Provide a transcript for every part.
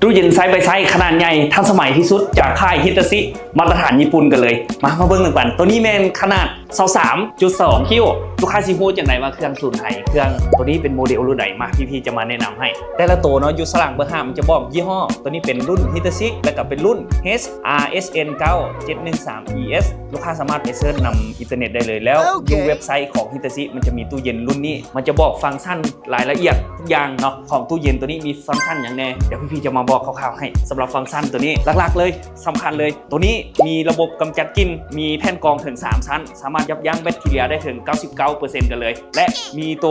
ຕູ້ເຢັນໄຊສ໌ໄບໄຊສ໌ຂະໜາດໃຫຍ່ທັນສະໄໝທີ່ສຸດຈາກຄ້າຍຮິຕາຊິ ມາດຕະຖານຍີ່ປຸ່ນກັນເລີຍ. ມາ ມາເບິ່ງນຳກັນ. ໂຕນີ້ແມ່ນຂະໜາດຊາວສາມຈຸດສອງຄິວ. ລູກຄ້າຊິຮູ້ຈັ່ງໃດວ່າເຄື່ອງສູນໄຫ? ເຄື່ອງໂຕນີ້ເປັນໂມເດວລຸ້ນໃດ? ມາ ພີ່ໆຈະມາແນະນຳໃຫ້. ແຕ່ລະໂຕເນາະ ຢູ່ສະຫຼາກເບີຫ້າມັນຈະບອກຍີ່ຫໍ້. ໂຕນີ້ເປັນລຸ້ນຮິຕາຊິ ແລ້ວກໍເປັນລຸ້ນ ເອັດ ອາ ເອັສ ເອັນ ເກົ້າເຈັດໜຶ່ງສາມ ອີ ເອັສ. ລູກຄ້າສາມາດໄປເສີດນຳອິນເຕີເນັດໄດ້ເລີຍ. ແລ້ວຢູ່ເວັບໄຊຂອງຮິຕາຊິມັນຈະມີຕູ້ເຢັນລຸ້ນນີ້ ມັນຈະບອກຟັງຊັນລາຍລະອຽດທຸກຢ່າງເນາະ ຂອງຕູ້ເຢັນໂຕນີ້ມີຟັງຊັນຫຍັງແດ່. ດຽວພີ່ໆຈະມາບອກຄ່າວໆໃຫ້. ສຳລັບຟັງຊັນໂຕນີ້ ຫຼັກໆເລີຍ ສຳຄັນເລີຍ ໂຕນີ້ມີລະບົບກຳຈັດກິ່ນ ມີແຜ່ນກອງເຖິງສາມຊັ້ນ ສາມາດຢັບຢັ້ງແບັກທີເຣຍໄດ້ເຖິງເກົ້າສິບເກົ້າເປີເຊັນກັນເລີຍ ແລະ ມີໂຕ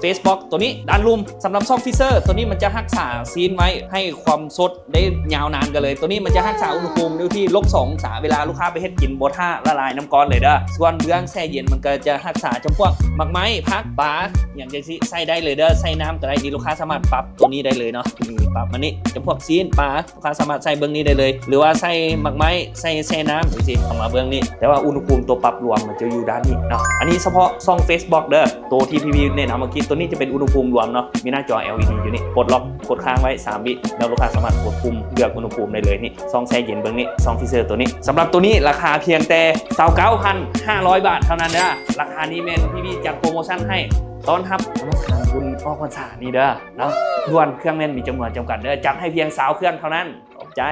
ເຟສບລັອກໂຕນີ້ດ້ານລຸ່ມ. ສຳລັບຊອກຟີເຊີໂຕນີ້ ມັນຈະຮັກສາຊີ້ນໄວ້ໃຫ້ຄວາມສົດໄດ້ຍາວນານກັນເລີຍ. ໂຕນີ້ມັນຈະຮັກສາອຸນຫະພູມຢູ່ທີ່ລົບສອງອົງສາ ເວລາລູກຄ້າໄປເຮັດກິນບໍ່ຖ້າລະລາຍນ້ຳກ້ອນເລີຍເດີ. ສ່ວນເບື້ອງແຊ່ເຢັນມັນກໍຈະຮັກສາຈຳພວກໝາກໄມ້ ຜັກ ປາ ຫຍັງຈັ່ງຊີ້ ໃສ່ໄດ້ເລີຍເດີ. ໃສ່ນ້ຳກໍໄດ້. ນີ້ລູກຄ້າສາມາດປັບໂຕນີ້ໄດ້ເລີຍເນາະ. ນີ້ປັບມານີ້ ຈຳພວກຊີ້ນປາ ລູກຄ້າສາມາດໃສ່ເບື້ອງນີ້ໄດ້ເລີຍ ຫຼືວ່າໃສ່ໝາກໄມ້ ໃສ່ແຊ່ນ້ຳຈັ່ງຊີ້ ເຂົ້າມາເບື້ອງນີ້. ແຕ່ວ່າອຸນຫະພູມຕົວປັບລວມມັນຈະຢູ່ດ້ານນີ້ເນາະ. ອັນນີ້ສະເພາະຊ່ອງເຟສບລັອກເດີ. ໂຕທີ່ພີ່ໆແນະນຳເມື່ອກີ້ ໂຕນີ້ຈະເປັນອຸນຫະພູມລວມເນາະ. ມີໜ້າຈໍ ແອລອີດີ ຢູ່ນີ້ ປົດລັອກ ກົດຄ້າງໄວ້ສາມວິ ແລ້ວລູກຄ້າສາມາດກົດປຸ່ມເລືອກອຸນຫະພູມໄດ້ເລີຍ. ນີ້ຊ່ອງແຊ່ເຢັນເບິ່ງນີ້ ຊ່ອງຟີເຊີໂຕນີ້. ສຳລັບໂຕນີ້ລາຄາພຽງແຕ່ຊາວເກົ້າພັນຫ້າຮ້ອຍບາດເທົ່ານັ້ນເດີ. ລາຄານີ້ແມ່ນພີ່ໆຈັດໂປຣໂມຊັນໃຫ້ ຕ້ອນຮັບສຳລັບງານບຸນອອກພັນສານີ້ເດີເນາະ. ດ່ວນ ເຄື່ອງແມ່ນມີຈຳນວນຈຳກັດເດີ. ຈັດໃຫ້ພຽງຊາວເຄື່ອງເທົ່ານັ້ນ. ຂອບໃຈ.